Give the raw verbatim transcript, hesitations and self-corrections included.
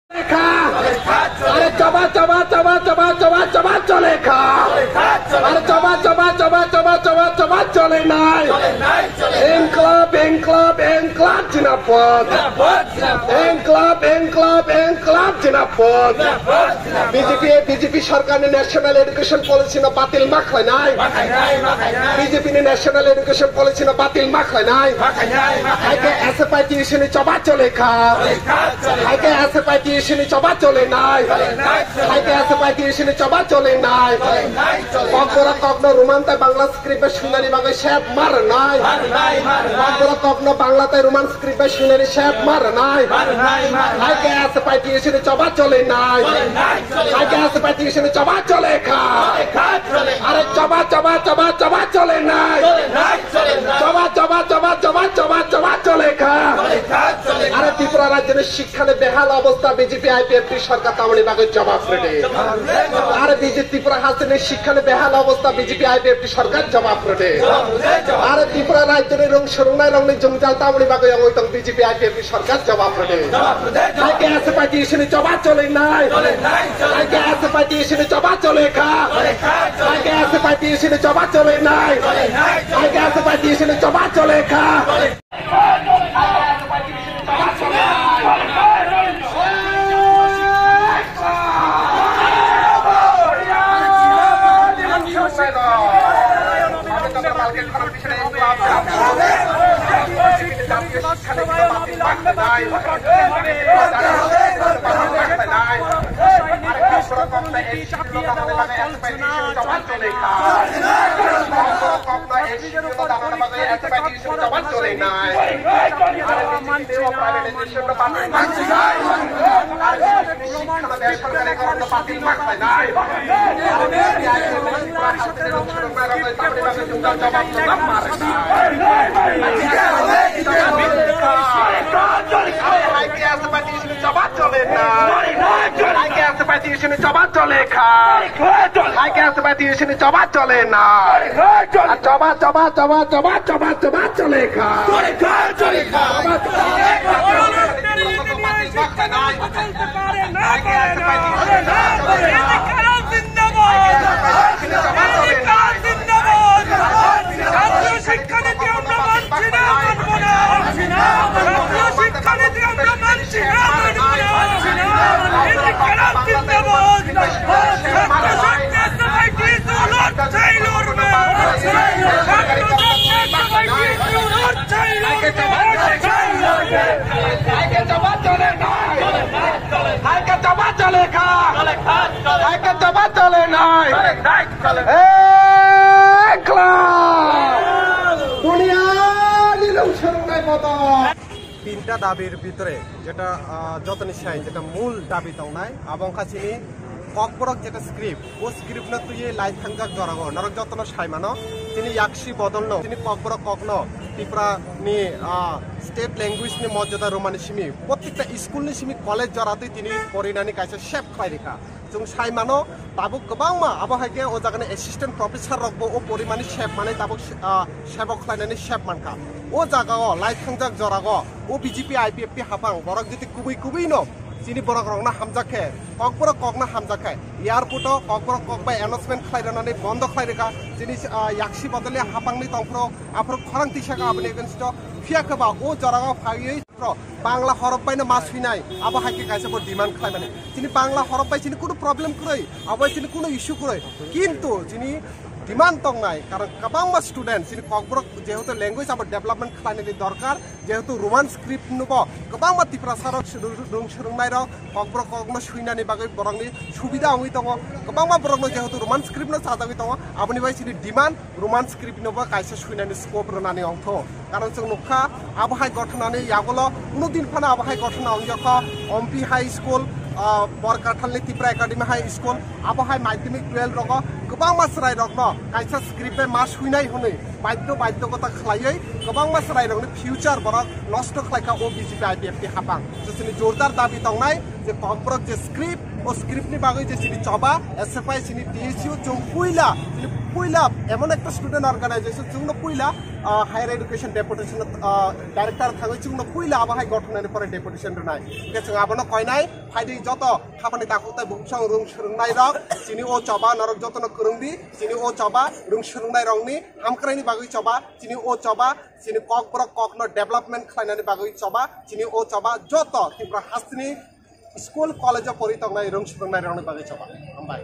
Lekha. Are choba, choba, choba, choba, choba, choba chole kha. Are choba, choba, choba, choba, choba, choba chole nai. Inklab, inklab, inklab jinapot. Inklab, inklab, inklab jinapot. B J P, B J P sarkar ni National Education Policy no batil ma khlai nai. B J P ni National Education Policy no batil ma khlai nai. Hai khe S F I T U C ni choba chole kha. Hai khe S F I T U C ni choba chole nai. Hai khe S F I T U C ni choba chole nai. Kokborok kokno Roman tei Bangla script bai swinani bagwi sep ma rwnai. Kokborok kokno Bangla tei Roman script bai swinani sep ma rwnai. Hai khe S F I T U C ni choba chole nai. Hai khe S F I T U C ni choba chole kha. Are choba, choba, choba, choba chole nai. Choba, choba, choba, choba, choba, choba chole kha. Are Tripura rajyoni shikkha ni behal obostha B J P I P F T sarkar tamoni bagwi jawab rwdi. Are B J P Tripura hasteni shikkha ni behal obostha B J P I P F T sarkar jawab rwdi. Are Tripura rajyoni rung swrwngnai rokni jwngjal tamoni bagwi wngwi tong B J P I P F T sarkar jawab rwdi. Hai khe S F I T U C ni choba chole nai. Hai khe S F I T U C ni choba chole kha. Hai khe S F I T U C ni choba chole nai. Hai khe S F I T U C ni choba chole kha. Hai khe S F I T U C ni choba chole kha. Hai khe S F I T U C ni choba chole na. Choba, choba, choba, choba, choba, choba chole kha. Hai khe choba chole kha. Hai khe choba chole nai. Ekla. Duniyani rung swrwngnai bodol. Tinta dabir bhitore jeta, ah, jotoni sai jeta mul dabi tongnai, abo wngkha chini Kokborok jeta script, o script no twiwi lai thangjak jorao norok jotono sai mano, chini yaksi bodol no, chini Kokborok kokno Tripura ni, ah, state language ni mojada romani simi, prottekta school ni simi college jora twi tini porinani kaisa sep khlai rikha. Chwng sai mano, tabuk kwbangma abo hai khe o jagani assistant professor rokbo o porimani sep manwi tabuk, ah, sebok khlainani sep mankha. O jagao lai thangjak jorao o B J P I P F T haphang borok jiti kubui kubui no chini borok rokno hamjak khe, Kokborok kokno hamjak khe, airport o Kokborok kok bai announcement khlai rwnani bondo khlai rwkha. Chini, ah, yaksi bodoli haphangni tongphuru aphuru khorang tisa kha aboni against o, phiya khe ba o jorao phaiwi Bangla horop bai no ma swinai, abo hai khe kaisa bo demand khlai mani. Chini Bangla horop bai chini kunu problem kwrwi, abo bai chini kunu issue kwrwi. Kintu chini demand tongnai, karon kwbangma student chini Kokborok jehetu language abo development khlainani dorkar, jehetu Roman script no bo kwbangma Tiprasa rok rung swrwngnai rok Kokborok kokno swinani bagwi borokni subida wngwi tongo. Kwbangma borokno jehetu Roman script no chajagwi tongo, aboni bai chini demand Roman script no bo kaisa swinani scope rwnani ongtho. Karon chwng nukha, abo hai gothonani yagulo kunu din phano abo hai gothona ongya kho. Ompi High School, ah, Borkathalni Tipra Academy High School, abo hai madhyamik twelve rogo kwbangma chwrai rokno kaisa script bai ma swinai hwnwi baidhyo baidhyokota khlaiwi kwbangma chwrai rokni future borok nosto khlai kha o B J P I P F T haphang. Chwng chini jordar dabi tongnai je Kokborok je script, o script ni bagwi je chini choba, S F I chini T S U chwng puila, chini puila emon ekta student organization chwngno puila, ah, higher education deputation, ah, director thangwi chwngno puila abo hai gothonani pore deputation rwnai. Hwnkhe chwng Abono koinai phaidi joto khapani takhuk tei bukhuk song rung swrwngnai rok chini o choba norok jotono kwrwng di, chini o choba rung swrwngnai rokni hamkraini bagwi choba, chini o choba chini kokborok kokno development khlainani bagwi choba, chini o choba joto Tripura hasteni school college o pori tongnai rung swrwngnai rokni bagwi choba. Hambai.